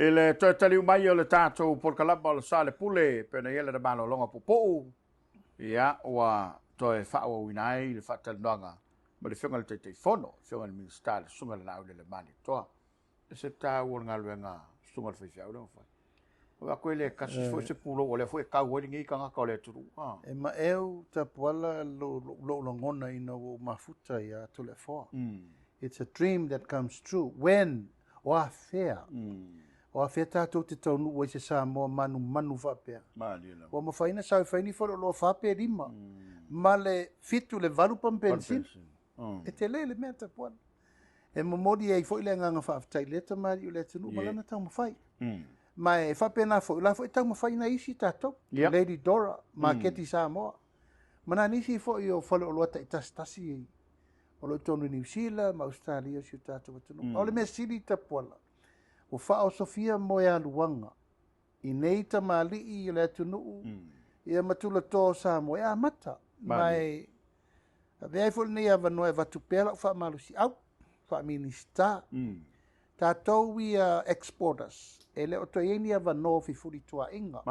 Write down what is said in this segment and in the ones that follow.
I le toe taliu mai o le tatou polokalama o le Soalepule e pei ona i ai lana malologa puupuu, ia, ua toe faaauauina ai le faatalanoaga ma le Afioga i le Taitaifono, le Afioga i le Minisita, le Susuga i le Laaulialemalietoa. E ese le taua o le galuega a le Susuga i le Faifeau lea ua fai. Ua vaai atu e le tasi foi se pulou o lea foi e tau ai lenei tagata o le atunuu. E maeu Tapuala lou lagona ina ua ou mafuta ia Toleafoa. It's a dream that comes true. When? O afea? O afea tatou te taunuu ai se Samoa manumanu faapea? Ua mafai ona sao e fai ni faleoloa fa pe lima ma le fitu le valu pamu penisini. E tele le mea Tapuala. E momoli ai foi le agaga faafetai i lea tamalii o le atunuu ma lana taumafai. Ma e faapena foi, o la foi e taumafai nai isi tatou, Lady Dora, Maketi Samoa, ma nai nisi foi o faleoloa taitasitasi o lo o i totonu i Niu Sila ma Ausetalia o si o tatou atunuu. A o le mea sili Tapuala, ua faaosofia moealuaga i nei tamalii o le atunuu ia ma tulatoa o Samoa e amata. Ma e avea ai foi lenei avanoa e avatu pea lau faamalosiau, faa-Minisita, tatou ia exporters, e le o toe i ai ni avanoa o fefulituaaiga.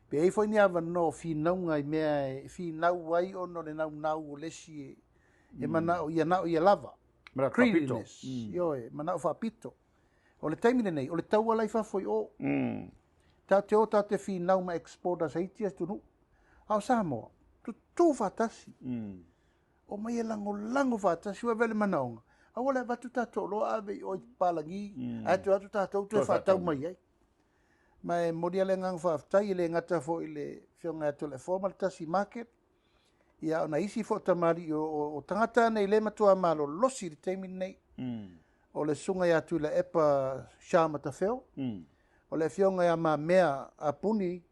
Pe i ai foi ni avanoa o finauga i mea e finau ai ona o le naunau o le isi e manao ia na o ia lava. Greediness. Ioe, manao faapito. O le taimi lenei, o le taua la i fafo i o. Tatou te o tatou te finau ma exporters a iti atunuu. A o Samoa, tutū faatasi. Omai e lagolago faatasi, ua avea le manaoga. Aua le avatu tatou oloa ave i o i papalagi, ae toe atu tatou toe faatau mai ai. Ma e momoli lava le agaga faafetai, e le gata foi i le Afioga ia Toleafoa ma le Tasi Market, ia o nai isi foi o tamalii o tagata nei le matua malolosi i le taimi lenei. O le Susuga ia Tuilaepa Shaw Matafeo, o le Afioga ia Mamea Apuni,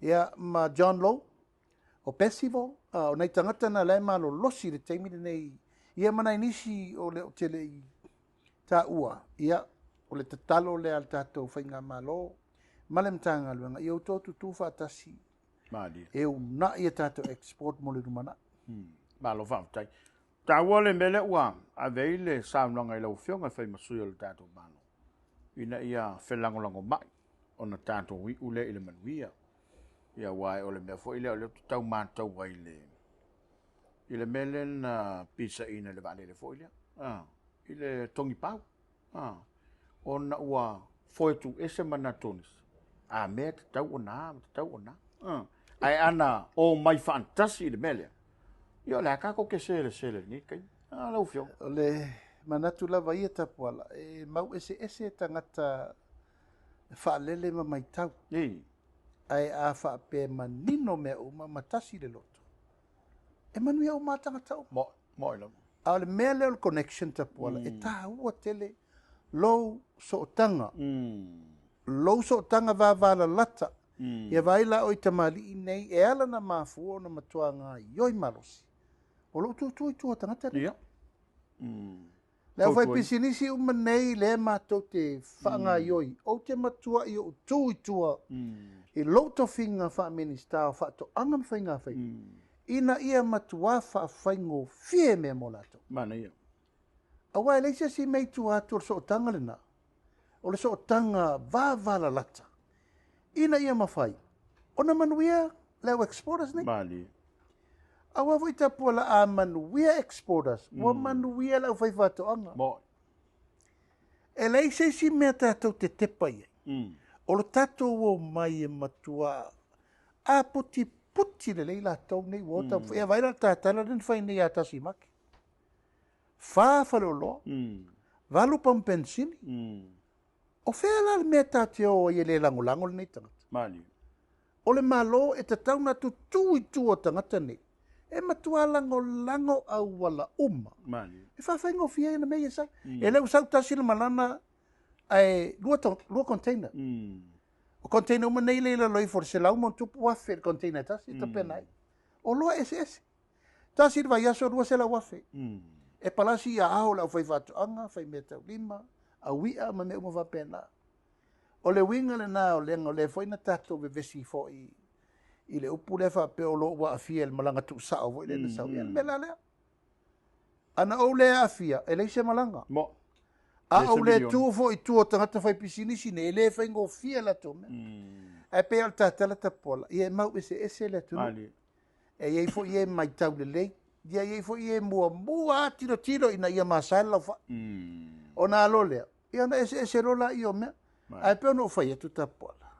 ia ma John Lowe, o Percival, o nai tagata na la e malolosi i le taimi lenei, ia ma nai nisi o le o te le i taua, ia, o le tatalo lea a le tatou Faigamalo ma le Matagaluega, ia outou tutū faatasi e uunai a tatou export mo le lumanai. Malo faafetai. Taua le mea lea ua ave ai le saunoaga i lau Afioga e fai ma sui o le tatou Malo, ina ia felagolagomai ona tatou iu lea i le manuia. Ia aua o le mea foi lea o lea ou te tau matau ai i le mea lea na pisaina i le vaalele foi lea, i le togipau, ona ua foe tuuese manatu o nisi, a mea e tatau ona a, tatau ona a. Ae ana omai faatasi i le mea lea, ia o le a tatou te selesele i lenei taimi. Lau Afioga. O le manatu lava ia Tapuala, e mau eseese tagata faalele ma maitau. Ae a faapea manino mea uma ma tasi le loto, e manuia uma lava tagata uma. Moi lava. A o le mea lea o le connection Tapuala, e taua tele lou sootaga. Lou sootaga vavalalata. Ia vaai la oe i tamalii nei, e ala ona mafua ona matua gaoioi malosi. O lou tutu i tua o tagata nei. Le aufaipisinisi uma nei lea matou te faagaoioi, ou te matuai ou tu i tua i lou tofiga faa-Minisita o Faatoaga ma Faigafaiva, ina ia matua faafaigofie mea mo latou. Manaia. Aua e leai se isi mea i tua atu o le sootaga lena, o le sootaga vavalalata, ina ia mafai ona manuia le au exporters nei. Malie. Aua foi Tapuala a manuia exporters, ua manuia le aufaifaatoaga. Moi. E leai se isi mea tatou te tepa i ai. O le tatou omai e matua aputiputi lelei latou nei ua o taumafai. Ia vaai la le tatala lea na fai nei ia Tasimake. 4 faleoloa, 8 pamu penisini. O fea la le mea tatou te o ai e le lagolago lenei tagata? Malie. O le Malo e tatau ona tutū i tua o tagata nei, e matua lagolago auala uma. Malie. E faafaigofie ai ona mea ia sau. E le ua sau tasi le malana ae lua container. O container uma nei le i lalo ifo o le 100,000+ le container e tasi, e tapena ai. Oloa eseese. Tasi le vaiaso 200,000. E palasi i aao le aufaifaatoaga, faimeataulima, aui'a ma mea uma faapena. O le uiga lena o le o lea foi na tatou vevesi foi i le upu lea faapea o lo o ua aafia i le malaga tuusao foi lea na sau. Ia le mea la lea. Ana ou le aafia, e leai se malaga. Mo. A ou le tu foi i tua o tagata faipisinisi nei, e le faigofie latou mea. Ae pei o le tatala tapuala, ia e mau eseese le atunuu. E i ai foi e matau lelei, ia e i ai foi e muamua lava tilotilo ina ia masae le laufai. Ona alo lea, ia ona eseese loa laia o mea. Ae pei ona ou fai atu Tapuala,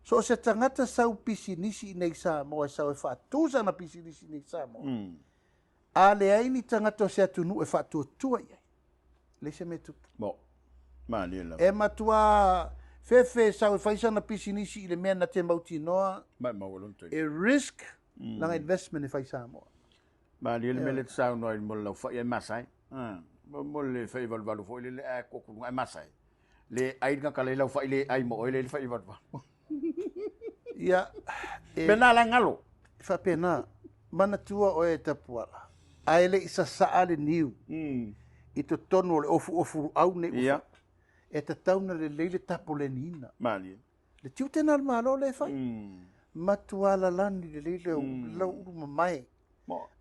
so o se tagata sau pisinisi i nei i Samoa e sau e faatu sana pisinisi i nei i Samoa, a leai ni tagata o se atunuu e faatuatua i ai, leai se mea e tupu. Mo, malie lava. E matua fefe e sau e fai sana pisinisi i le mea na te mautinoa Maumau e lona taimi. e risk lana investment e fai i Samoa. Malie le mea lea e te saunoa ai mo le laufai ae masae. Mo le fai valuvalu foi lele ae kuakuluga ae masae. Le ai le tagata le laufai le ai mo oe le fai valuvalu. Ia, e Mea na la galo. E faapena, manatua oe e Tapuala, ae le i sasaa le niu i totonu o le ofuofu au nei ua fai, e tatau ona lelei le tapoleniina. Malie. Le tiute na o le Malo lea e fai. Matua lalani lelei le lau ulu mamae.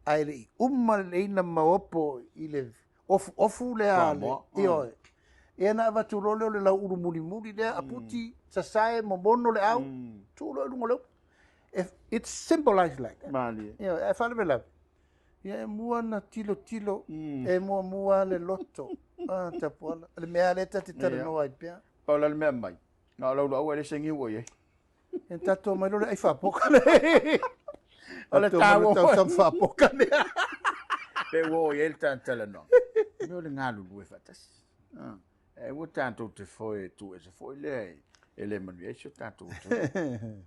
Ae le i uma lelei na maopo i le ofuofu lea a le, ioe. Ia na avatu loa lea o le lau ulu mulimuli lea, aputi, sasae, momono le au, tuu loa i luga o le upu. It's symbolized like that. Malie. Ioe, ae faalavelave, ia e mua na tilotilo, e muamua le loto. Ah, Tapuala, le mea lea ta te talanoa ai pea. Pau la le mea mai, na o lau luau e le se niu o i ai. E tatou mai loa le ai faapoka le. O le taua foi. Tau faapoka le. Pe ua o i ai le talanoaga. Mea o le galulue faatasi. E ua tatou te foe tu ese foi lea e le manuia ai si o tatou atunuu.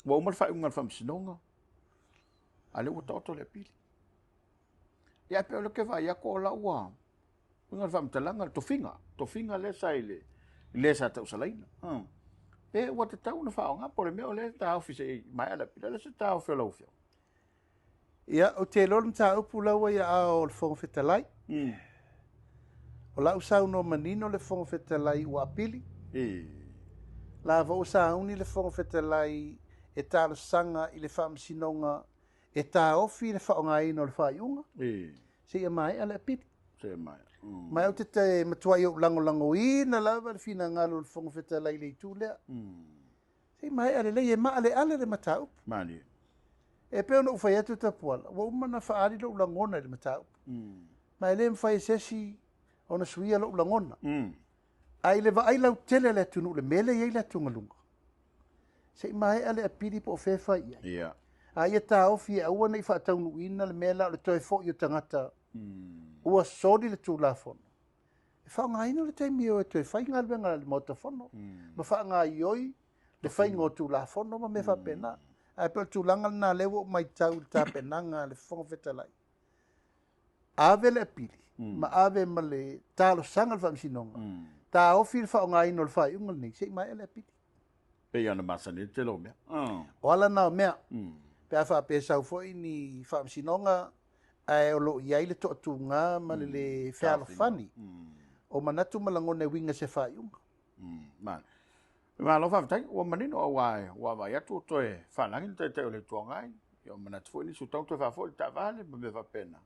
Ua uma le faaiuga a le Faamasinoga, a lea ua taoto le apili. Ia pe o le ke vaai atu o la ua uiga le faamatalaga le tofiga, tofiga lea sa i le le sa tausalaina. Pe ua tatau ona faaaoga po o le mea o lea e taofi se i maea le apili, o le se taofi o lau Afioga. Ia, ou te iloa le mataupu la ua i aao o le Fofoga Fetalai. O lau saunoa manino le Fofoga Fetalai ua apili. La ua sauni le Fofoga Fetalai e talosaga i le Faamasinoga e taofi le faaaogaina o le faaiuga seia maea le apili. Seia maea. Ma ou te matuai ou lagolagoina lava le finagalo o le Fofoga Fetalai i le itu lea. Seia maea lelei e maaleale le mataupu. Malie. E pei ona ou fai atu Tapuala, ua uma ona faaali lou lagona i le mataupu. Ma e le mafai e se isi ona suia lou lagona. Ae i le vaai lautele a le atunuu le mea lea e i ai le atugaluga, se i maea le apili po o fea e fai i ai. A ia taofi e aua ne i faataunuuina le mea la o le toe foi o tagata ua soli le Tulafono. E faaaogaina le taimi o e toe fai galuega a le Maota Fono ma faagaoioi le faiga o Tulafono ma mea faapena. Ae pei o le tulaga lena lea ua ou matau i le tapenaga a le Fofoga Fetalai. Ave le apili ma ave ma le talosaga a le Faamasinoga, taofi le faaaogaina o le faaiuga lenei se i maea le apili. Pei ona masani ai le tele o mea. O ala na o mea. Pe a faapea sau foi ni Faamasinoga ae o lo o i ai le toatuga ma le le fealofani o manatu ma lagona e uiga i se faaiuga. Malo faafetai, ua manino aua ua vaai atu ua toe faalagi le Taitai o le Itu Agai. Ia ua manatu foi nisi ua tatau ona toe faafoi le taavale ma mea faapena.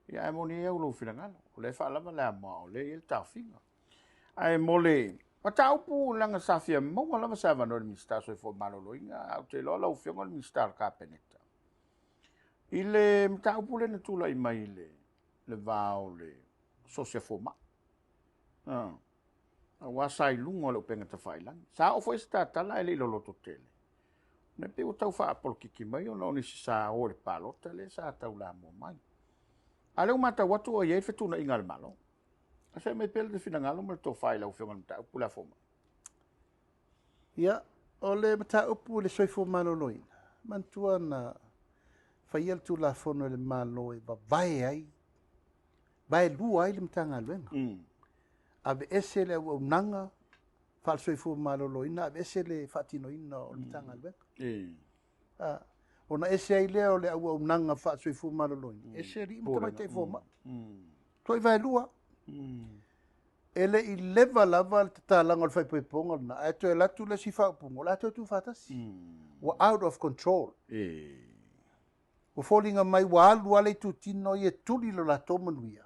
Ia ae moni ai au lou finagalo, o lea e faalava le amoa o lea e i ai le taofiga. Ae mo le mataupu leaga sa fia maua lava se avanoa i le Minisita o Soifua Maloloina, ae ou te iloa lau Afioga o le Minisita o le Kapeneta. I le mataupu lea na tulai mai i le va o le sosi a fomai. Aua sa i luga o le upega tafailagi. Sa oo foi se tatala ae le i loloto tele. Na pei ua tau faapolokiki mai ona o nisi sa o i le palota lea sa taulamua mai. A o lea ua matau atu o i ai le fetuunaiga a le Malo. A se mai pea le finagalo ma le tofa i lau Afioga i le mataupu le a fomai. Ia, o le mataupu i le soifua maloloina, manatua na faia le Tulafono e le Malo e vavae ai, vaelua ai le Matagaluega. Aveese le auaunaga faale-soifua maloloina, aveese le faatinoina o le Matagaluega. Ona ese ai lea o le auaunaga faale-soifua maloloina, ese alii ma tamaitai fomai. Tuai vaelua. E le i leva lava le tatalaga o le faaipoipoga lena, ae toe alu atu le isi faaupuga, o le a toe tuufaatasi. Ua out of control. Ua foliga mai ua alu lava le itutino ia e tuli lo latou manuia.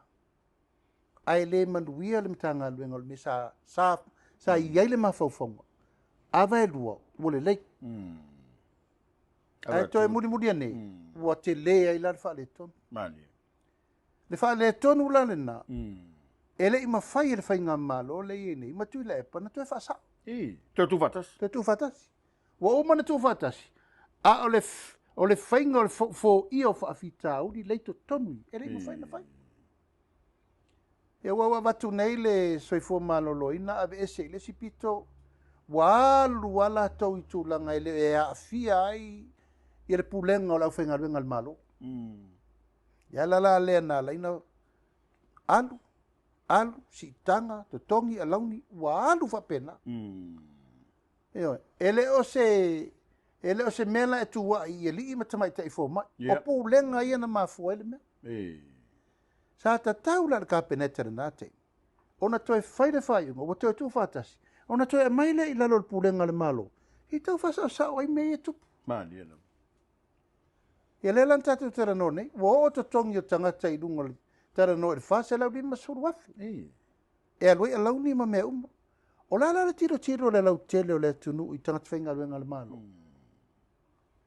Ae le manuia le Matagaluega o le mea sa, sa, sa i ai le mafaufauga. A vaelua, ua lelei. Ae toe mulimuli ane, ua tele ai la le faaletonu. Malie. Le faaletonu la lena, e le i mafai e le Faigamalo lea e i ai nei ma Tuilaepa ona toe faasao. I, toe tuufaatasi. Toe tuufaatasi. Ua uma ona tuufaatasi, a o le, o le faiga o le foia o faafitauli lea i totonu i, e le i mafai ona fai. Ia ua avatu nei le soifua maloloina aveese i le isi pito, ua alu lava latou i tulaga e le e aafia ai ia le pulega o le aufaigaluega a le Malo. Ia ala la lea na ala ai ona alu, alu, siitaga, totogi, alauni, ua alu faapena. Ioe. E le o se e le o se mea la e tuuai i alii ma tamaitai fomai. Yeah. O pulega ia na mafua ai le mea. Sa tatau la i le Kapeneta i lena taimi ona toe fai le faaiuga, ua toe tuufaatasi, ona toe aumai lea i lalo o le pulega a le Malo, i tau faasaosao ai mea ia e tupu. Malie lava. Ia lea la na tatou talanoa nei, ua oo totogi o tagata i luga o le talanoa i le $450,000. E alu ai alauni ma mea uma. O le a la le tilotilo a le lautele o le atunuu i tagata faigaluega a le Malo?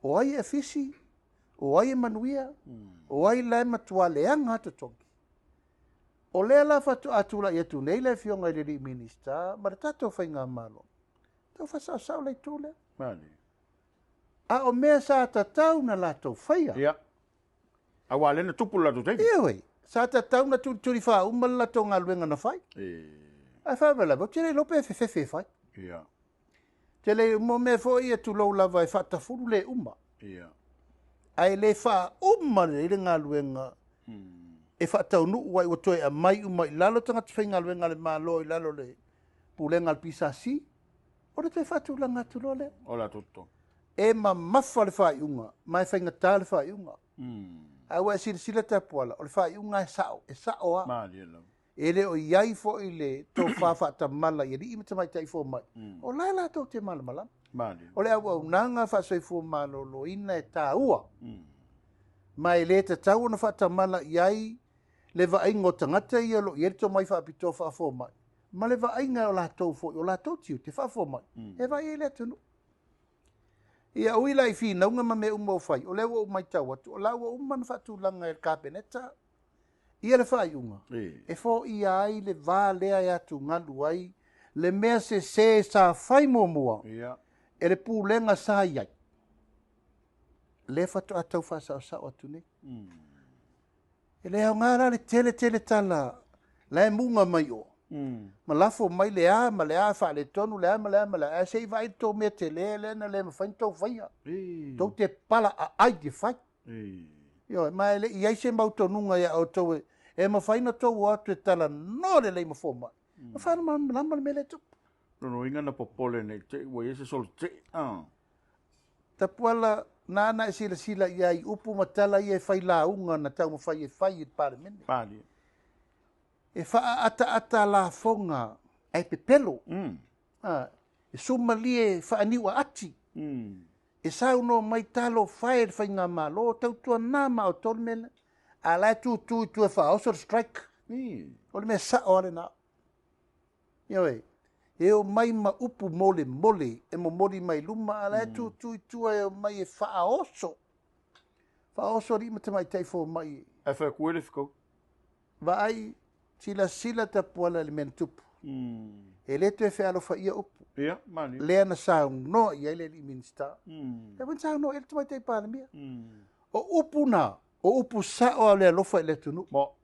O ai e afisi? O ai e manuia? O ai la e matua leaga lava totogi? O lea la faatoa tulai atu nei le Afioga i le alii Minisita ma le tatou Faigamalo, tau faasaosao le itu lea. Malie. A o mea sa tatau na latou faia. Ia. Aua lea na tupu le latou taimi. Ioe, sa tatau na tulituli faauma le latou galuega na fai. Ae faalavelave, ou te le iloa pe fefefe e fai. Te le mo mea foi ia tulou lava e faatafulu le uma. Ae le faauma lelei le galuega e faataunuu ai ua toe aumai uma i lalo tagata faigaluega a le Malo i lalo o le pulega a le PSC, ona toe faatulaga atu loa lea. O latou totogi. E mamafa le faaiuga, ma e faigata le faaiuga. Ae ua e silasila Tapuala, o le faaiuga e sao, e sao lava. Malie lava. E le o i ai foi le tofa faatamala i alii ma tamaitai fomai, o la e latou te malamalama. Malie. O le auaunaga faasoifua maloloina e taua, ma e le tatau ona faatamala i ai le vaaiga o tagata ia o lo o i ai le tomai faapitoa faafomai, ma le vaaiga o latou foi, o latou tiute faafomai, e vaai ai le atunuu. Ia, ui la i finauga ma mea uma ua fai, o lea ua ou matau atu, o la ua uma ona faatulaga e le Kapeneta ia le faaiuga e foia ai le va lea e atugalu ai le mea sese sa fai muamua e le pulega sa i ai, lea faatoa tau faasaosao atu nei. E le aoga la le tele tele tala la e muga mai o, ma lafo mai le a ma le a faaletonu le a ma le a ma le a, ae se i vaai le tou mea tele lea na le mafai ona tou faia. Tou te pala aai te fai. Ioe, ma e le i ai se mautonuga ia outou e mafai ona tou o atu e talanoa lelei ma fomai, ma faamalamalama le mea lea e tupu. Lona uiga na popole nei te i ua i ai se solo tetee. Tapuala, nāna e silasila i ai i upu ma tala ia e fai lauga na taumafai e fai i le Palemene. Malie. E faaataata lafoga ae pepelo. E sumalie faaniuaati. E saunoa mai talofa e le Faigamalo, tautuana ma outou le mea lea. A la e tutu i tua e faaoso le strike. O le mea sao lava lena. Ioe, e omai ma upu molemole e momoli mai luma, a la e tutu i tua e omai e faaoso. Faaoso alii ma tamaitai fomai. Ae fai atu ai le fetau. Vaai, silasila Tapuala i le mea na tupu. E le toe fealofaia upu. Ia, malie. Lea na saunoa i ai le alii Minisita. Lea foi na saunoa i ai le tamaitai Palemia. O upu na, o upu sao lava o le alofa i le atunuu. Mo,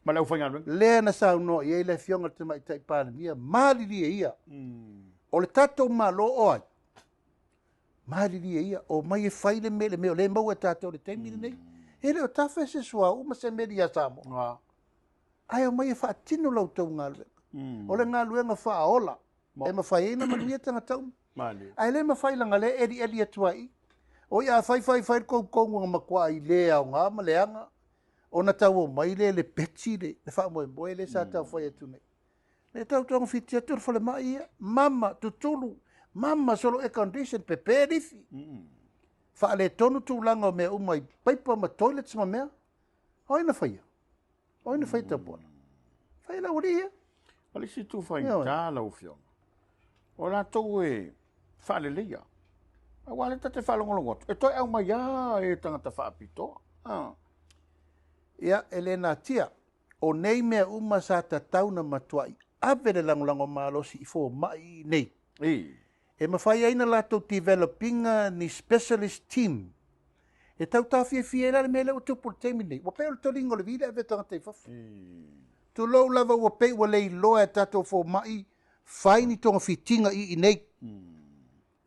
ma le aufaigaluega. Lea na saunoa i ai le afioga i le tamaitai Palemia, malilie ia. O le tatou Malo o ai? Malilie ia, omai e fai le mea, le mea o lea e maua e tatou i le taimi lenei. E le o tafe se suauu ma se meli ia Samoa. Ae omai e faatino la outou galuega. O le galuega faaola e mafai ai ona manuia tagata uma. Ae le mafai leaga lea e elieli atu ai i. Oi a fai fai fai le koukou na matuai le aoga ma leaga ona tau omai lea le peti le faamoemoe lea sa tau fai atu nei. Le tau togafiti atu le falemai ia, mama tutulu, mama solo air condition, pepe lifi. Faaletonu tulaga o mea uma i paipa ma toilets ma mea. O ai na faia? O ai na faia tapuala? Fai lau alii ia. O le isi itu faigata lau Afioga, o latou e faaleleia, aua o lea ta te faalogologo atu, e toe aumai lava e tagata faapitoa. Ia, e le natia, o nei mea uma sa tatau ona matuai ave le lagolago malosi i fomai i inei. E mafai ai ona latou develop ina ni specialist team e tau taofiofia ai la le mea lea ua tupu i le taimi lenei. Ua pei o le toliga o le vi le ave o tagata i fafo. Tulou lava ua pei ua le iloa e tatou fomai fai ni togafitiga i inei.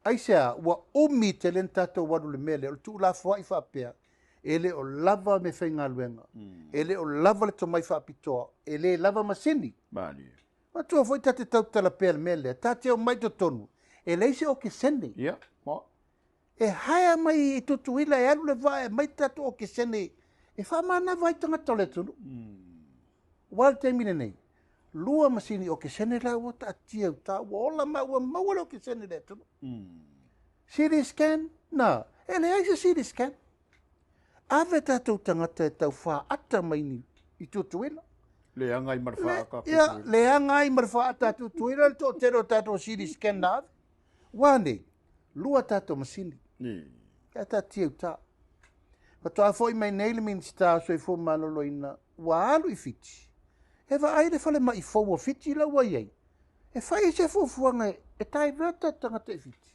Aisea? Ua umi tele ona tatou alu i le mea lea o le tuulafoai faapea e le o lava meafaigaluega, e le o lava le tomai faapitoa, e le lava masini. Matua foi ta te tautala pea i le mea lea, ta te omai i totonu, e leai se okesene. E hire mai i Tutuila e alu le vaa e aumai tatou okesene e faamanava ai tagata o le atunuu. Aua o le taimi lenei, 2 masini okesene la ua taatia i uta, ua ola ma ua maua le okesene i le atunuu. CT scan, na, e leai se CT scan. Ave tatou tagata e tau faata mai i Tutuila. Leaga ai ma le faata a Tutuila. Leaga ai ma le faata a Tutuila le toatele o tatou CT scan na ave. Ua nei, 2 tatou masini. Ia taatia i uta. Faatoa foi mai nei le Minisita o Soifua Maloloina, ua alu i Fiti. E vaai le falemai fou o Fiti la ua i ai. E fai ai se fuafuaga e divert tatou tagata i Fiti.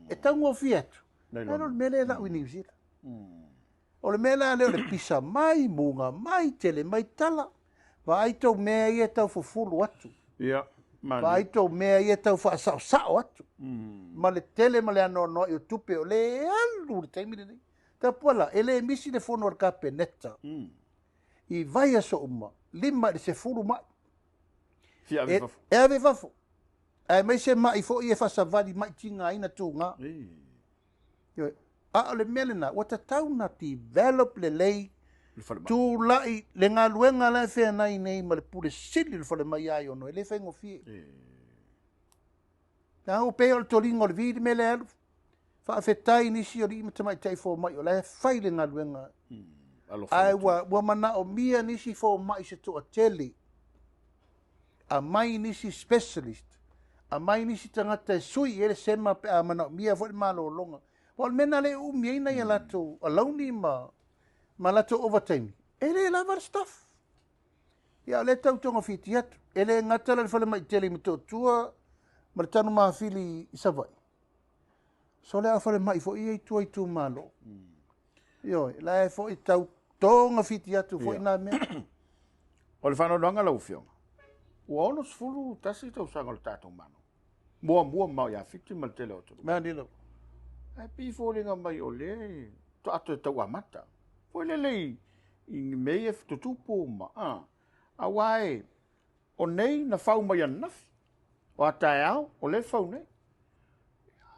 E taugofie atu. Nai lo le mea lea e lau i Niu Sila. O le mea la lea o le pisa mai, muga mai, tele mai tala. Vaai tou mea ia e tau fufulu atu. Vaai tou mea ia e tau faasaosao atu. Ma le tele ma le anoanoai o tupe o le alu i le taimi lenei. Tapuala, e le misi le fono a le Kapeneta. I vaiaso uma, 5 i le 10 mai. Fia ave fafo. E ave fafo. Aemaise mai foi e faasavali mai tigaina tuga. A o le mea lena, ua tatau na develop lelei, tulai le galuega la e feagai nei ma le pule sili o le falemai ia Aiono, e le faigofie. Na ua pei o le toliga o le vi le mea lea alu. Faafetai nisi o alii ma tamaitai fomai o la e fai le galuega. Ae ua manaomia nisi fomai se toatele. Aumai nisi specialist, aumai nisi tagata e sui i ai le sema pe a manaomia foi le malologa. Aua o le mea lena lea e umi ai nai a latou alauni ma latou overtime, e le lava le staff. Ia o lea e tau togafiti atu. E le gata la i le falemai tele i Motootua ma le Tanumafili i Savaii. So le a falemai foi ia i tua i itumalo. Ioe, la e foi tau togafiti atu foi nā mea. O le faanoanoaga lau Afioga, ua 61 tausaga o le tatou Malo. Muamua mamao ia Fiti ma le tele o atunuu. Mea lilo. Ae pei foliga mai o lea e toato e tau amata. Foi lele i ni mea ia tutupu ma, aua e, o nei na fau mai ananafi, o a taeao, o lea e fau nei.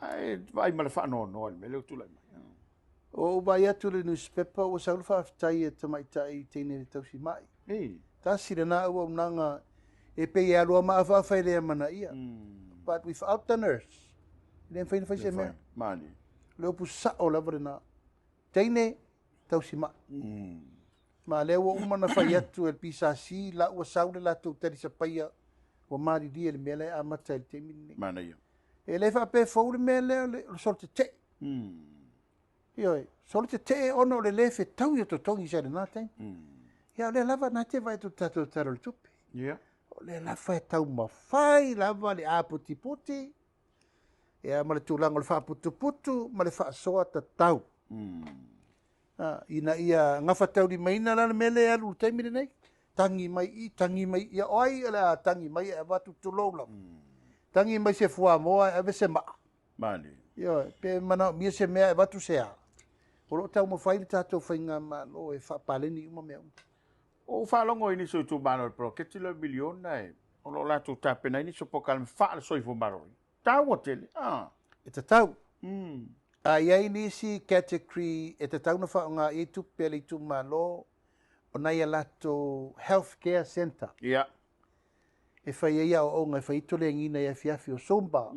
Ae vaai ma le faanoanoa i le mea lea ua tulai mai. O ou vaai atu i le newspaper ua sau le faafetai e tamaitai i teine tausimai. Tasi lena auaunaga e pei e alu lava ma afaafa e le amanaia. But without the nurse, e le mafai ona fai se mea. O le upu sao lava lena. Teine tausimai. Ma lea ua uma ona fai atu e le PSC, la ua sau le latou talisapaia, ua malilie le mea lea e amata i le taimi lenei. Manaia. E le faapea fou le mea lea o le solo tetee. Ioe, solo tetee ona o le le fetaui o totogi sa i lena taimi. Ia o lea lava na te vaai atu i le tatou Tala o le Tupe. O lea lava e taumafai lava le aputiputi, ia ma le tulaga o le faaputuputu ma le faasoa tatau. Ina ia gafataulimaina la le mea lea e alu i le taimi lenei. Tagi mai i, tagi mai i, ia o ai o le a tagi mai e avatu tulou lava. Tagi mai se fuamoa e ave se maa. Ioe, pe manaomia se mea e avatu se a. O lo o taumafai le tatou faigamalo e faapaleni uma mea uma. Ua ou faalogo i nisi o itumalo i le poloketi lea o le miliona e o lo o latou tapenaina nisi o polokalame faale-soifua maloloina. Taua tele. E tatau. A i ai nisi category e tatau ona faaaoga i ai tupe a le itumalo o nai a latou health care centre. E fai ai aoaoga, e fai ai toleagiga i afiafi o Zumba.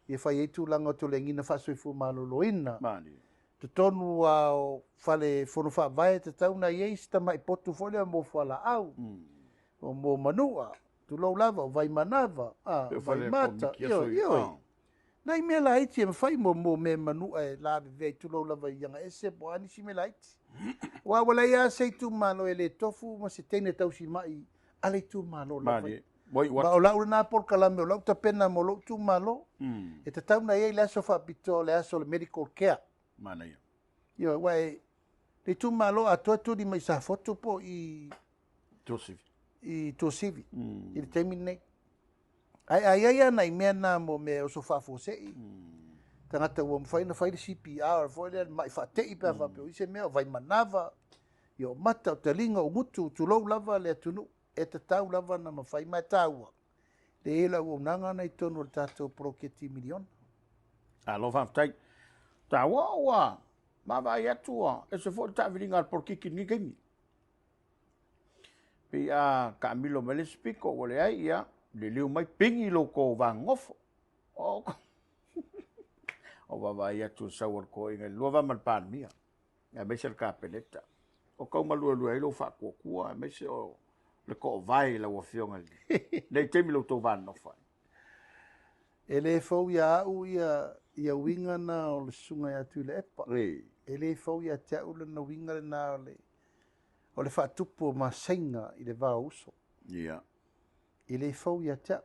E fai ai tulaga o toleagiga faasoifua maloloina. Totonu lava o fale fono faavae e tatau ona i ai si tamai potu foi lea mo fualaau. O mō Manua, tulou lava, o Vaimanava, a, Pe o fale Vaimata, komiti ioe, aso i- ioe. ah. Nai mea laiti e mafai mo mō mea Manua e lavevea i tulou lava i Agaese po o a nisi mea laiti. Aua ua leai lava se itumalo e le tofu ma se teine tausima'i a le itumalo lava. Malie. Ua iu Ma atu. o lau lena polokalame o lau tapena mo lou itumalo, e tatau ona i ai le aso faapitoa o le aso o le medical care. Manaia. Ioe, aua e le itumalo atoa e tuli mai i Safotu po o i Tuasivi. i Tuasivi i le taimi lenei. Ae a i ai lava nai mea na mo mea e oso faafuasei, tagata ua mafai ona fai le CPR foi lea, le mai faatei pe a faapea o i se mea, o vaimanava, ia o mata, o taliga, o gutu, tulou lava le atunuu, e tatau lava ona mafai ma e taua le i ai o le auaunaga na i totonu o le tatou poloketi miliona. Alo faafetai. Taua ua vaavaai atu ua ese foi le taaviliga a le polokiki i lenei taimi. Pei a taamilo mai le isi pito ua leai, ia, liliu mai pigi lo outou vanonofo. O vaavaai atu i le sau a le toeaina i le lua va ma le Palemia, aemaise le Kapeneta. O tau maluelue ai lou faatuatua aemaise o le toovae i lau Afioga i lenei taimi i lo outou vanonofo ai. E le fou ia au ia uiga na o le susuga ia Tuilaepa. E le fou ia te au lona uiga lena o le faatupu o masaiga i le va o uso. E le fou ia te au.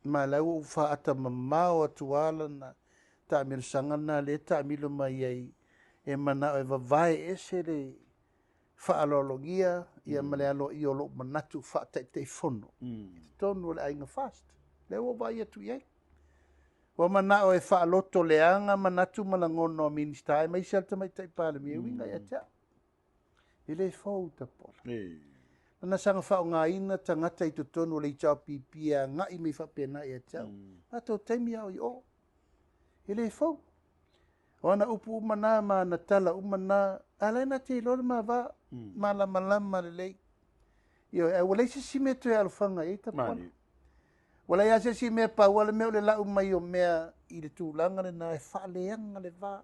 Ma la ua ou faaata mamao atu lava lana taamilosaga lena lea e taamilo mai ai e manao e vavae ese le faaaloalogia ia ma le aloaia o lou manatu faataitaifono i totonu o le aiga FAST. Lea ua ou vaai atu i ai. Ua manao e faaloto leaga manatu ma lagona o Minisita aemaise le Tamaitai Palemia e uiga ia te au. E le fou Tapuala. Lana saga faaaogaina tagata i totonu o le HRPP e agai mai faapena ia te au. Matou taimi a o i o. E le fou. O ana upu uma na ma ana tala uma na, a la e na te iloa le ma va, malamalama lelei. Ioe, ae ua leai se isi mea toe alofaga i ai Tapuala. Ua leai lava se isi mea, pau lava le mea o le lau mai o mea i le tulaga lena e faaleaga le va.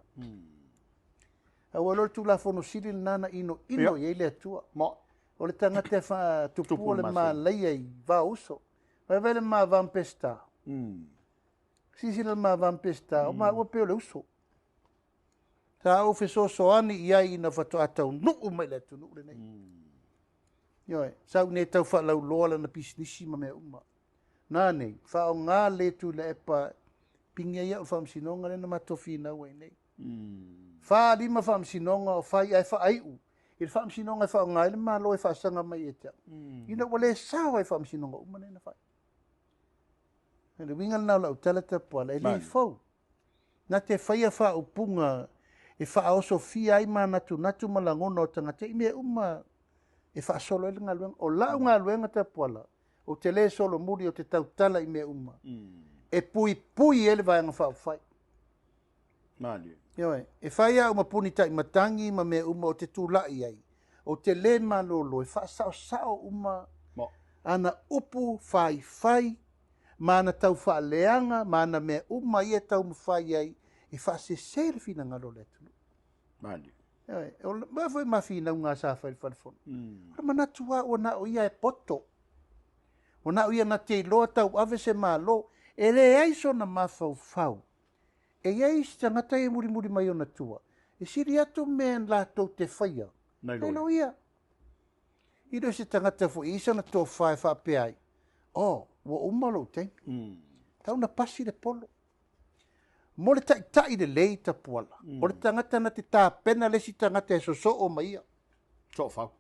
Aua iloa le Tulafono Sili lena na inoino i ai le Atua. O le tagata e faatupua le malaia i va uso. Vae le ma va ma Peseta. Silasila le ma va ma Peseta, o maua pei o le uso. Sa ou fesoasoani i ai ina faatoa taunuu mai le atunuu lenei. Ioe, sau nei tau faalauloa lana pisinisi ma mea uma. Na nei, faaaoga le Tuilaepa pigi ai au i le faamasinoga lea na matou finau ai nei. 4-5 faamasinoga o fai ae faaiu i le faamasinoga e faaaoga ai le Malo e faasaga mai ia te au. Ina ua le sao ai faamasinoga uma nei na fai. Le uiga lena o lau tala Tapuala, e le fou. Na te faia faaupuga e faaosofia ai manatunatu ma lagona o tagata i mea uma e faasolo ai le galuega. O lau galuega Tapuala, ou te le solomuli, ou te tautala i mea uma. E puipui ai le vaega faaupufai. Ioe, e fai au ma puni taimatagi ma mea uma ou te tulai ai. Ou te le malolo e faasaosao uma ana upu faifai, ma ana tau faaleaga, ma ana mea uma ia e taumafai ai e faasese le finagalo o le atunuu. Ioe, o le mea foi ma finauga sa fai i le falefono. O le manatu lava ua na o ia e poto. Ua na o ia na te iloa tauave se malo. E leai sona mafaufau. E i ai isi tagata ia e mulimuli mai ona tua. E sili atu mea latou te faia. Nai Nai lo lo ia. I le o se tagata foi i sana tofa e faapea ai. Oh, ua uma lou taimi. Tau na pasi le polo. Mo le taitai lelei Tapuala. O le tagata na te tapena le isi tagata e sosoo mai ia. Soofau.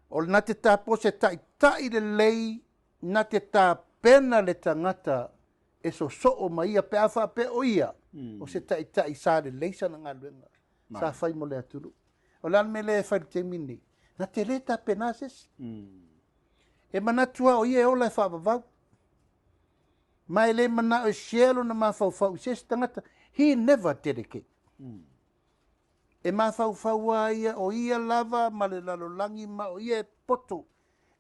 O le na te tapo se taitai lelei na te tapena le tagata e sosoo mai ia pe a faapea o ia. O se taitai sa lelei sana galuega. Sa fai mo le atunuu. O le a le mea lea e fai i le taimi lenei. Na te le tapena se isi. E manatu lava o ia e ola e faavavau. Ma e le manao e share lona mafaufau i se isi tagata. He never delegate. E mafaufau lava ia, o ia lava ma le lalolagi ma o ia e poto.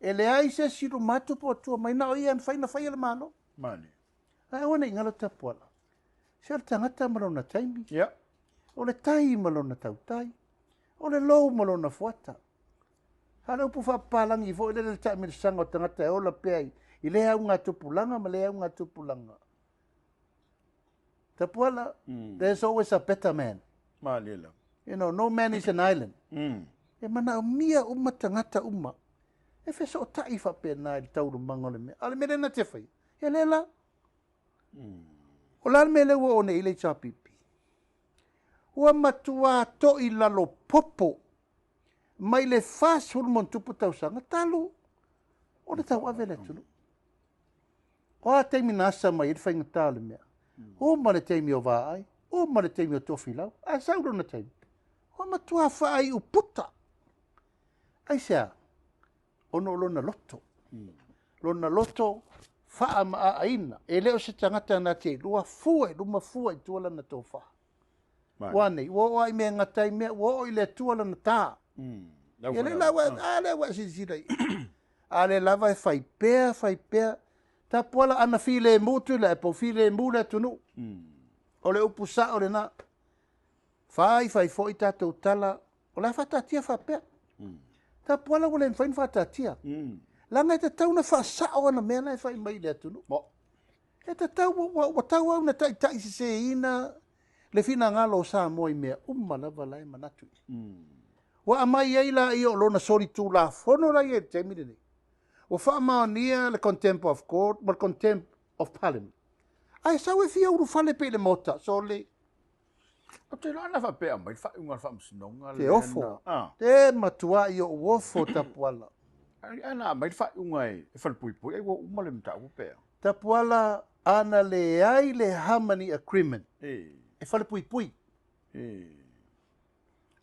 E leai se isi luma atu po o tua mai, na o ia e mafai na faia le malo. Ae aua ne i galo Tapuala. Se o le tagata ma lona taimi. O le tai ma lona tautai. O le lou ma lona fuata. A o le upu faapapalagi foi lele le taamilosaga o tagata e ola pea i lea augatupulaga ma lea augatupulaga. Tapuala, there's always a better man. Malie lava. You know, no man is an island. E manaomia uma tagata uma e fesootai faapena i le taualumaga o le mea. A o le mea lea na te faia, ia lea la. O le a le mea lea ua oo nei i le HRPP? Ua matua to'i lalo popo mai le 40+ tausaga talu ona tauave le atunuu. O a taimi na asa mai ai le faigata o le mea? Uma le taimi o Vaai, uma le taimi o Tofilau, ae sau lona taimi, ua matua faaiu puta. Aisea? Ona o lona loto. Lona loto faamaaaina. E le o se tagata na te iloa fua i luma fua i tua lana tofa. Ua nei, ua oo lava i mea e gata ai mea, ua oo i le Atua lana ta. Ia lea la ua, a lea ua e silasila i ai. A lea lava e fai pea, fai pea. Tapuala ana filemu Tuilaepa, ua filemu le atunuu. O le upu sao lena. Fai fai foi tatou tala, o le a faataatia faapea. Tapuala ua le mafai ona faataatia. Leaga e tatau ona faasao ana mea la e fai mai i le atunuu. E tatau, ua tauau ina taitaiseseina le finagalo o Samoa i mea uma lava la e manatu i ai. Ua aumai ai laia o lona solitulafono la e i ai i le taimi lenei. Ua faamaonia le Contempt of Court ma le Contempt of Parliament. Ae sau e fia ulufale pea i le Maota, sole. Ou te iloa ana faapea aumai le faaiuga a le Faamasinoga Te ofo. Te matuai ou ofo Tapuala. Ana aumai le faaiuga e falepuipui ai ua uma le mataupu pe a? Tapuala, ana leai le Harmony Agreement e falepuipui.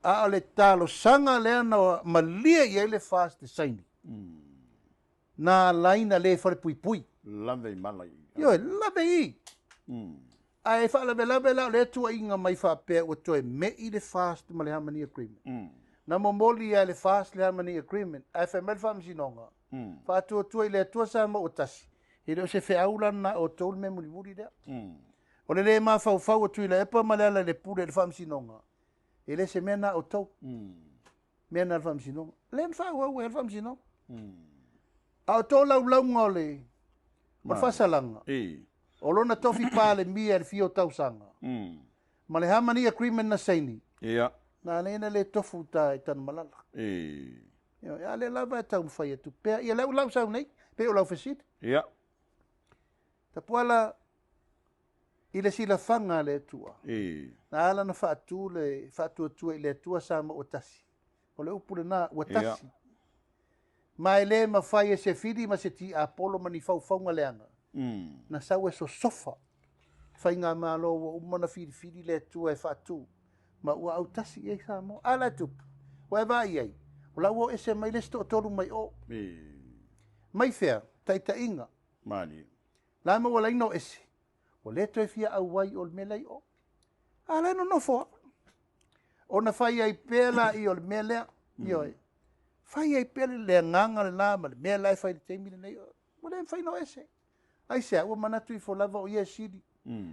A o le talosaga lea na malie i ai le FAST e saini, na ala ai na le falepuipui. Lave i mala i i. Ioe, lave i i. Ae faalavelave la o lea tuuaiga mai faapea ua toe me'i le FAST ma le Harmony Agreement. Na momoli lava e le FAST le Harmony Agreement, ae fai mai le Faamasinoga, Faatuatua i le Atua Samoa ua tasi, e le o se feau la lena a outou le mea mulimuli lea. O le le mafaufau o Tuilaepa ma Lealailepule i le Faamasinoga, e le o se mea na a outou. Mea na a le Faamasinoga. Lea na faaauau ai le Faamasinoga. A o tolaulauga o le o le faasalaga, o lona tofi Palemia i le fia o tausaga, ma le Harmony Agreement na saini, na ala ai ona le tofu uta i Tanumalala. Ioe, a lea lava e taumafai atu pea. Ia lea ua lau sau nei, pei o lau fesili. Tapuala, i le silafaga a le Atua, na ala ona faatu le faatuatua i le Atua Samoa ua tasi. O le upu lena, ua tasi. Ma e le mafai e se fili ma se tiapolo ma ni faufauga leaga, na sau e sosofa faigamalo ua uma ona filifili le Atua e faatu, ma ua autasi i ai Samoa. A la e tupu, ua e vaai i ai, o la ua o ese mai le isi toatolu mai o. Mai fea? Taitaiga. La ma ua laina o ese, ua le toe fia auai o le mea lea i o. A la e nonofo lava. Ona fai ai pea laia o le mea lea, ioe. Fai ai pea le agaga lena ma le mea la e fai i le taimi lenei, ua le mafai ona o ese. Aisea? Ua manatu ifo lava o ia e sili.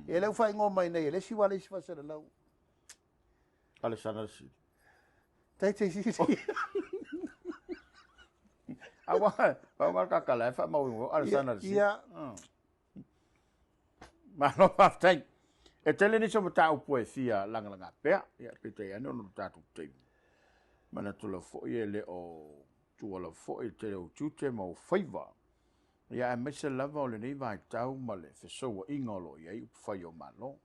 Ia lea ua faaigoa mai nei e le isi wale isi faasalalau. Alesana le sili. Taitai sili. Aua, pau kakala e faamauina Alesana le sili. Ia. Malo faafetai. E tele nisi o mataupu e fia lagalaga pea, ia peitai ane ona o le tatou taimi. Manatu lava foi e le o tua lava foi le tele o tiute ma o faiva. Ia aemaise lava o lenei vaitau ma le fesouaiga o lo o i ai upufai o Malo.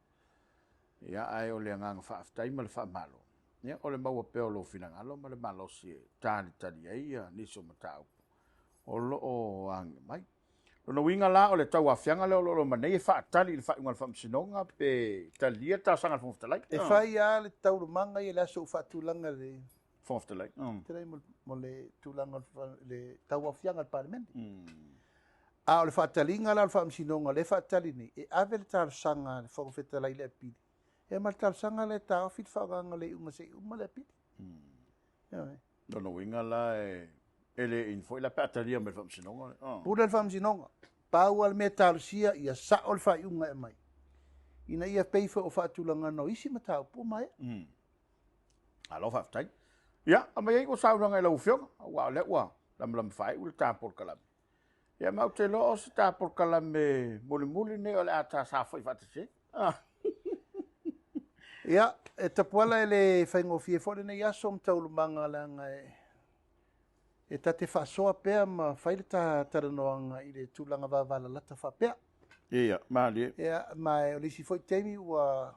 Ia ae o le agaga faafetai ma le faamalo, ia o le maua pea o lou finagalo ma le malosi e talitali ai ia nisi o mataupu o lo o agia mai. Lona uiga la o le tauaofiaga lea o lo o loma nei e faatali i le faaiuga a le Faamasinoga pe talia le talosaga a le Fofoga Fetalai. E fai lava le taualumaga ia i le aso ua faatulaga le Fofoga Fetalai. Fetalai mo le tulaga o le tauaofiaga a le Palemene. A o le faataliga la o le Faamasinoga lea e faatali nei, e ave le talosaga a le Fofoga Fetalai i le apili, ia ma le talosaga lea e taofi le faaaogaina o le iuga se i uma le apili. Ioe. Lona uiga la e le in foi la pe a talia mai le Faamasinoga. Pule le Faamasinoga. Pau lava le mea e talosia, ia sao le faaiuga e aumai, ina ia pei foi o faatulagaga o isi mataupu ua maea. Malo faafetai. Ia, aumai ai ua saunoaga i lau Afioga, aua o lea ua lamalama faaiu le ta polokalame. Ia ma ou te iloa o se ta polokalame mulimuli lenei o le a ta saofai faatasi ai. Ah. Ia, e Tapuala e le faigofie foi lenei aso ma taualumaga leaga e e ta te faasoa pea ma fai le ta talanoaga i le tulaga vavalalata faapea. Ia, malie. Ia, ma o le isi foi taimi ua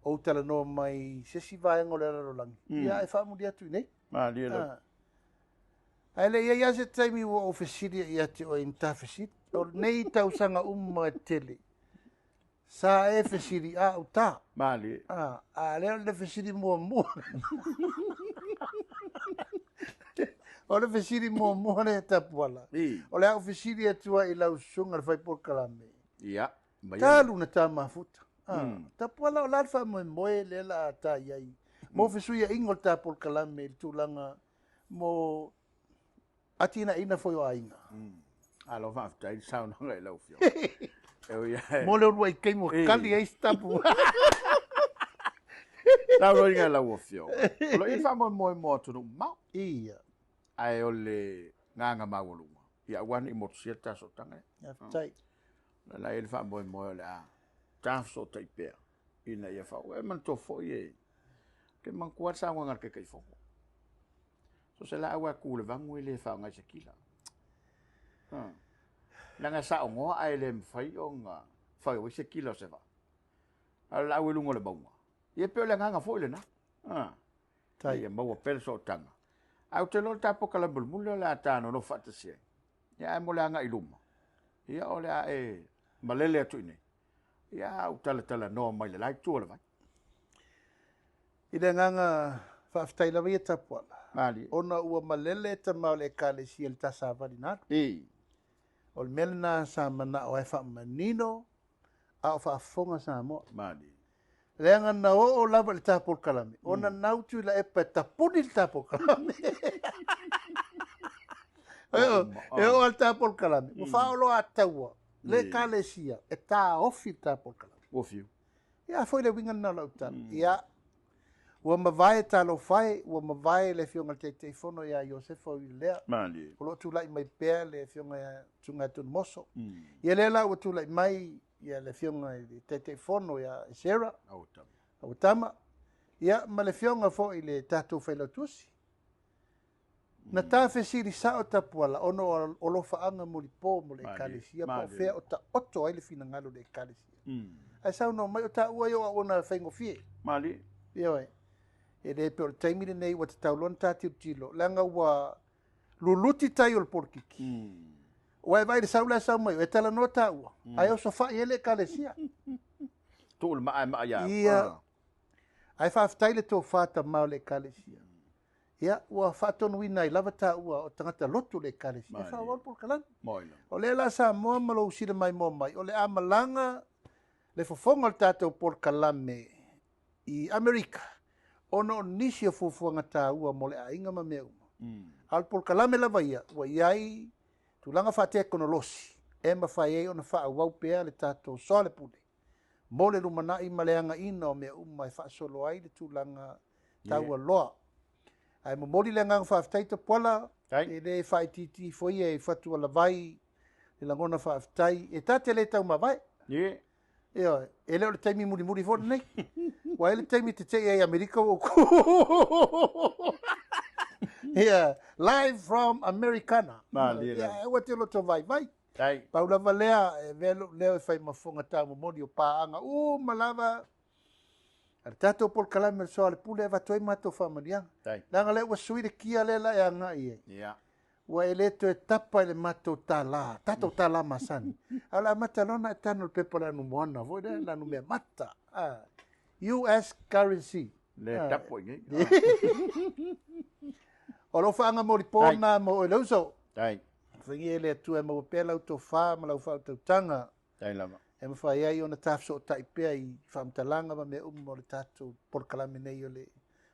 ou talanoa mai i se isi vaega o le lalolagi, ia e faamuli atu i inei. Malie lava. Ae le i ai lava se taimi ua ou fesili ai ia te oe i ni ta fesili. O nei tausaga uma e tele, sa e fesili a ou ta. Malie. A, a lea o le fesili muamua. O le fesili muamua lea Tapuala. O le a ou fesili atu ai i lau susuga i le fai polokalame. Ia. Talu na ta mafuta. Tapuala o le a le faamoemoe lea o le a ta i ai mo fesuiaiga o le ta polokalame i le tulaga mo atinaeina foi o aiga. Malo faafetai i le saunoaga i lau Afioga. E ui lava Mo le uluai taimi ua kali ai se tapu. Saunoaina i lau Afioga. O lo o i ai le faamoemoe mo atunuu mamao. Ia. Ae o le agaga maualuga, ia aua ne i motusia le ta sootaga lea. Faafetai. O la e i ai le faamoemoe o le a ta fesootai pea ina ia faauu. E manatua foi e, ou te manatua lava le saunoaga a le Taitaifono. So o se laau lava e tu i le vanu e le faaaoga i se kila. Leaga e saogoa ae le mafai ona fai ai se kila o se vaa. A o le laau i luga o le mauga, ia pei o le agaga foi lena. Tai. Ia maua pea le sootaga. Ae ou te iloa o le ta polokalame mulimuli o le a ta nonofo faatasi ai. Ia ae mo le agai i luma, ia o le a e malele atu i inei, ia a ou talatalanoa mai le la itu o le vai. I le agaga faafetai lava ia Tapuala, Malie. ona ua malele tama o le Ekalesia i le ta savali na alu. I. O le mea lena sa manao ai e faamanino a o faafofoga Samoa. Malie. Leaga na oo lava i le ta polokalame, ona nau Tuilaepa e tapuni le ta polokalame. E oo lava le ta polokalame, ua faaoloataua le Ekalesia e taofi le ta polokalame. Ua fiu. Ia, a foi le uiga lena o lau tala. Ia, ua mavae talofa e, ua mavae le Afioga i le Taitaifono ia Iosefa Uilelea. Malie. O lo o tulai mai pea le Afioga ia Tugaetonumoso. Ia lea la ua tulai mai ia le Afioga i le Taitaifono ia Esera. Auatama. Auatama. Ia, ma le Afioga foi i le tatou Failautusi. Na ta fesili sao Tapuala ona o alofaaga mulipo mo le Ekalesia po o fea o taoto ai le finagalo o le Ekalesia. Ae saunoa mai o taua ia o auauna faigofie. Malie. Ioe. E le pei o le taimi lenei ua tatau loa ona ta tilotilo leaga ua luluti tai o le polokiki. Ua e vaai i le sau la e sau mai, e talanoa taua, ae osofai ai le Ekalesia. Tuu le maa e maa ia. Ia. Ae faafetai le tofa tama o le Ekalesia. Ia, ua faatonuina ai lava taua o tagata lotu o le Ekalesia e faaauau le polokalame. O lea la Samoa ma lou sila maimoa mai, o le a malaga le fofoga o le tatou polokalame i Amerika ona o nisi o fuafuaga taua mo le aiga ma mea uma. A o le polokalame lava ia, ua i ai tulaga faatekonolosi e mafai ai ona faaauau pea le tatou soalepule mo le lumanai ma le againa o mea uma e faasolo ai le tulaga taua loa. Ae momoli le agaga faafetai Tapuala, e le faaitiiti ifo ia i fatualavai le lagona faafetai, e ta te le taumavae. Ioe, e le o le taimi mulimuli foi lenei. Ua i ai le taimi e tetee ai i Amerika ua ou ku. Ia, live from Americana. Malie lava. Ia, aua te loto vaivai. Tai. Pau lava lea, e avea lou leo e fai ma fofoga taumomoli o paaga uma lava a le tatou polokalame o le Soa o le Pule e avatu ai matou faamanuiaga. Tai. Leaga lea ua sui le kia lea la e agai ai. Ia. Ua e le toe tapa i le matou tālā, tatou tālā masani. A o le amata loa ona e tano i le pepa o le anumoana foi lea, le anumea mata. US currency. Le tapu ai nei. O lou faagamoli po na mo oe le uso. Tai. Alofagia e le Atua e maua pea lau tofa ma lau faautautaga. Tai lava. E mafai ai ona tafesootai pea i faamatalaga ma mea uma o le tatou polokalame nei o le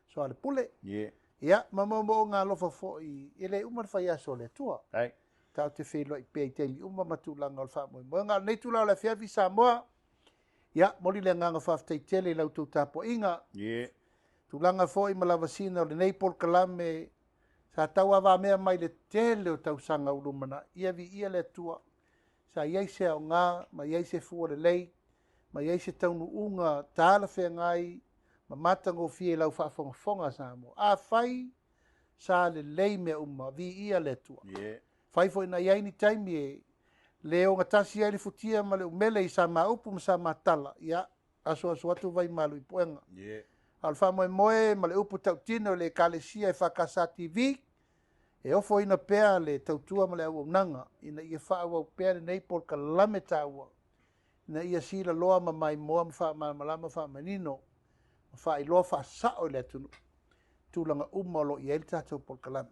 Soa o le Pule. Yeah. Ia, ma moomooga alofa foi, e le uma le faiaso o le Atua. Tai. Tatou te feiloai pea i taimi uma ma tulaga o le faamoemoega. A o lenei itula o le afiafi Samoa, ia, momoli le agaga faafetai tele i la outou tapuaiga. Yeah. Tulaga foi ma lavasiga o lenei polokalame sa tauavamea mai le tele o tausaga ua lumanai. Ia viia le Atua, sa i ai se aoga ma i ai se fua lelei ma i ai se taunuuga talafeagai ma matagofie i lau faafogafoga a Samoa. Afai sa lelei mea uma, viia le Atua. Fai foi na i ai ni taimi e le ogatasi ai le futia ma le umele i sa ma upu ma sa matala, ia, asoaso atu vai malu i puega. A o le faamoemoe ma le upu tautino i le Ekalesia EFKS TV, e ofoina pea le tautua ma le auaunaga ina ia faaauau pea lenei polokalame taua, ina ia silaloa ma maimoa ma faamalamalama faamanino ma faailoa faasao i le atunuu tulaga uma o lo o i ai le tatou polokalame.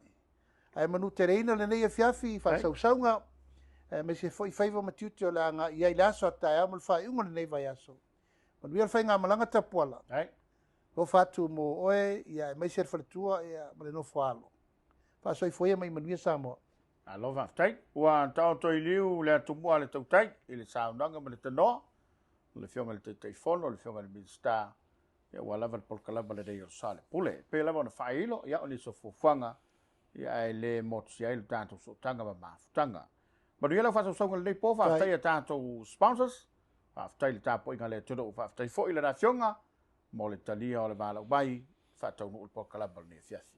Ae manuteleina lenei afiafi faasausauga, aemaise foi faiva ma tiute o le a agai ai i le aso a taeao ma le faaiuga o lenei vaiaso. Manuia le faigamalaga Tapuala. Alofa atu mo oe, ia, aemaise le faletua, ia, ma le nofo alo. Faasoifua ia ma ia manuia Samoa. Malo faafetai. Ua taoto i liu le atumua a le tautai i le saunoaga ma le tanoa o le Afioga i le Taitaifono, le Afioga i le Minisita, ia ua lava le polokalame lenei o le Soalepule. E pei lava ona faailo, ia o nisi o fuafuaga, ia ae le motusia ai le tatou sootaga ma mafutaga. Manuia lau faasausauga i lenei po, faafetai i tatou sponsors, faafetai i le tapuaiga a le atunuu, faafetai foi i lana Afioga mo le talia o le valaau mai faataunuu le polokalame o lenei afiafi.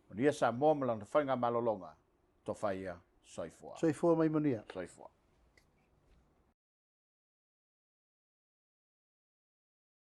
Manuia Samoa ma lana faiga malologa, tofa ia, soifua. Soifua ma ia manuia. Soifua.